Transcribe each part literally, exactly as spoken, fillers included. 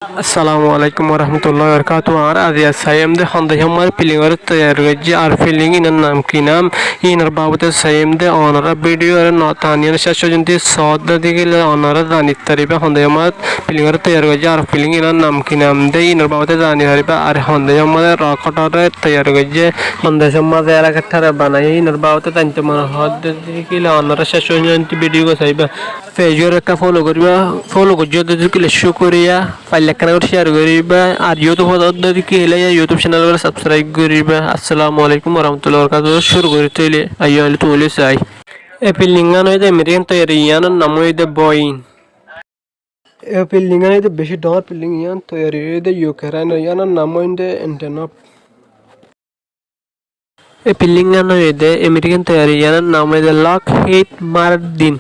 Assalamu alaikum warahmatullahi wabarakatuhu. Añára aijja saiyum de hondilla maze filing ore toiyar goijje ar filing inar nam ki nam, inor babote saiyum de. Onora video re no tani céc foijjonto sodde gile onora zani fariba hondilla maze filing ore toiyar goijje ar filing inar nam ki nam de inor babote zani fariba. Ar hondilla maze rocket ore toiyar goijje, hondilla maze helicopter banaiye inor babote zante mone hoó de gile onora céc foijjonto video go saiba. Page ore ekka follow goriba, follow goijjo de gile cúkuriya. Faille ekkán gori share goriba, ar YouTube ot de gile YouTube channel ore subscribe goriba. Assalamu alaikum warahmatullahi wabarakatuhu. Cúru gori tóile, aiyó, aile tuáñra sai. E filing gán óilde American toiyar, iyanor nam óilde Boeing. E filing gán óilde beci dóñr filing, iyan toiyar óilde Ukraine, iyanor nam óilde Antonov. E filing gán óilde American toiyar, iyanor nam óilde Lockheed Martin.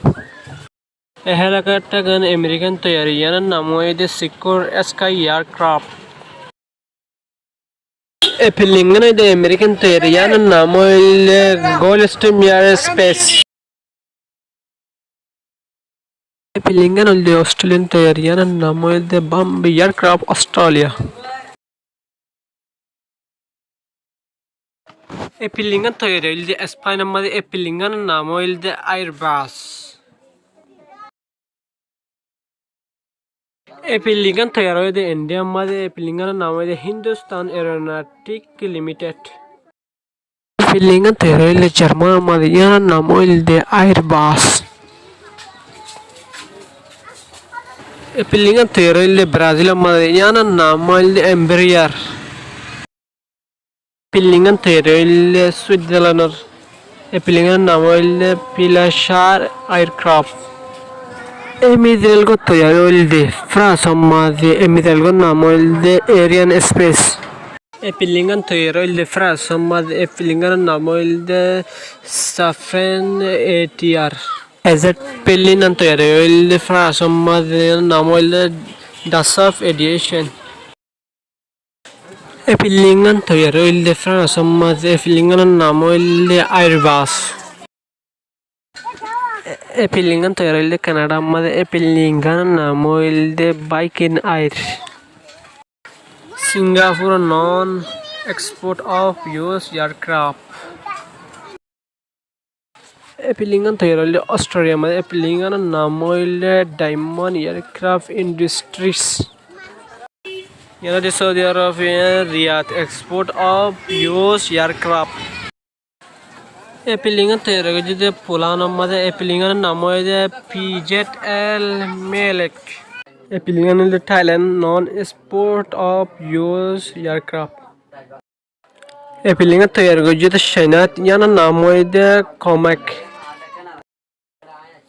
E helicopter gán American toiyar, iyanor nam óilde Sikorsky aircraft. E filing gán óilde American toiyar, iyanor nam óilde Gulfstream Aerospace. E filing gán óilde Australian toiyar, iyanor nam óilde Bambi Aircraft Australia. E filing gán toiyar óilde Spain or maze, e filing gánor nam óilde Airbus. E filing gán toiyar óilde India or maze, e filing gánor nam óilde Hindustan Aeronautic Limited. E filing gán toiyar óilde German or maze, iyanor nam óilde Airbus. E filing gán toiyar óilde Brazil or maze, iyanor nam óilde Embraer. E filing gán toiyar óilde Switzerland or. E filing gánor nam óilde Pilatus Aircraft. E missile gán toiyar óilde France or maze, e missile gánor nam óilde Arianespace. E filing gán toiyar óilde France or maze, e filing gánor nam óilde Safran A T R. E jet filing gán toiyar óilde France or maze, nam óilde Dassault Aviation. E filing gán toiyar óilde France or maze, e filing gánor nam óilde Airbus. E, e filing gán toiyar óilde Canada or maze, e filing gánor nam óilde Viking Air. Singapore non export of U S aircraft. E filing gán toiyar óilde Australia or maze, e filing gánor nam óilde Diamond Aircraft Industries. Iyan óilde Saudi Arabia, Riyadh, export of U S aircraft. E filing gán toiyar goijje de Poland or maze, e filing gánor nam óilde P Z L Mavic. E filing gán óilde Thailand non export of U S aircraft. E filing gán toiyar goijje de China, iyanor nam óilde Comac.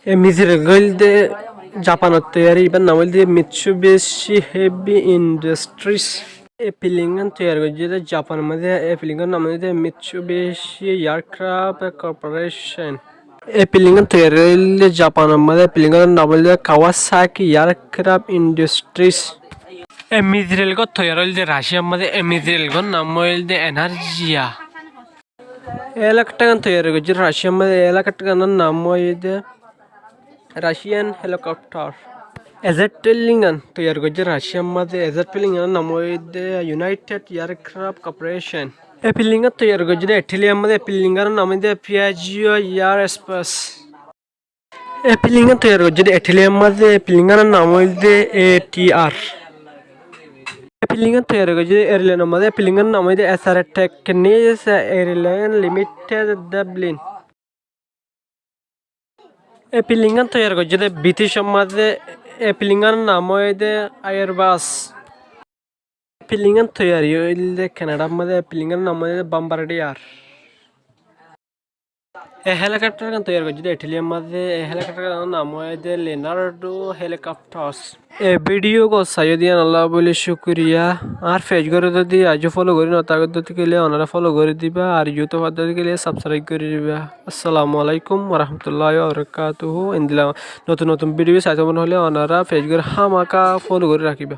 E missile gán óilde Japan or toiyar, ibar nam óilde Mitsubishi Heavy Industries. E filing gán toiyar goijje de Japan or maze, e filing gánor nam óilde Mitsubishi Aircraft Corporation. E filing gán toiyar óilde Japan or maze, e filing gánor nam óilde Kawasaki Aircraft Industries. E missile gán toiyar óilde Russia or maze, e missile gánor nam óilde Energia. E helicopter gán toiyar goijje Russia or maze, e helicopter gánor nam óilde Russian helicopter. E jet filing gán toiyar goijje Russia or maze, e jet filing gánor nam óilde United Aircraft Corporation. E filing gán toiyar goijje de Italy or maze, e filing gánor nam óilde Piaggio Aerospace. E filing gán toiyar goijje de Italy or maze, e filing gánor nam óilde A T R. E filing gán toiyar goijje de Ireland or maze, e filing gánor nam óilde S R Technics Ireland Limited Dublin. E filing gán toiyar goijje de British or maze, e filing gánor nam óilde Airbus. E filing gán toiyar óilde Canada or maze, e filing gánor nam óilde Bombardier. E helicopter gán toiyar goijje de Italy or maze, e helicopter gánor nam óilde Leonardo Helicopters. E video gán saiyó de yián olla buli cúkuriya. Ar page gán zodi aijjó follow gori no táko de óile onora follow gori diba, ar YouTube ot de óile subscribe gori diba. Assalamu alaikum warahmatullahi wabarakatuhu. Endilla notun notun video saito mone óile onora page gán hámaka follow gori rakiba.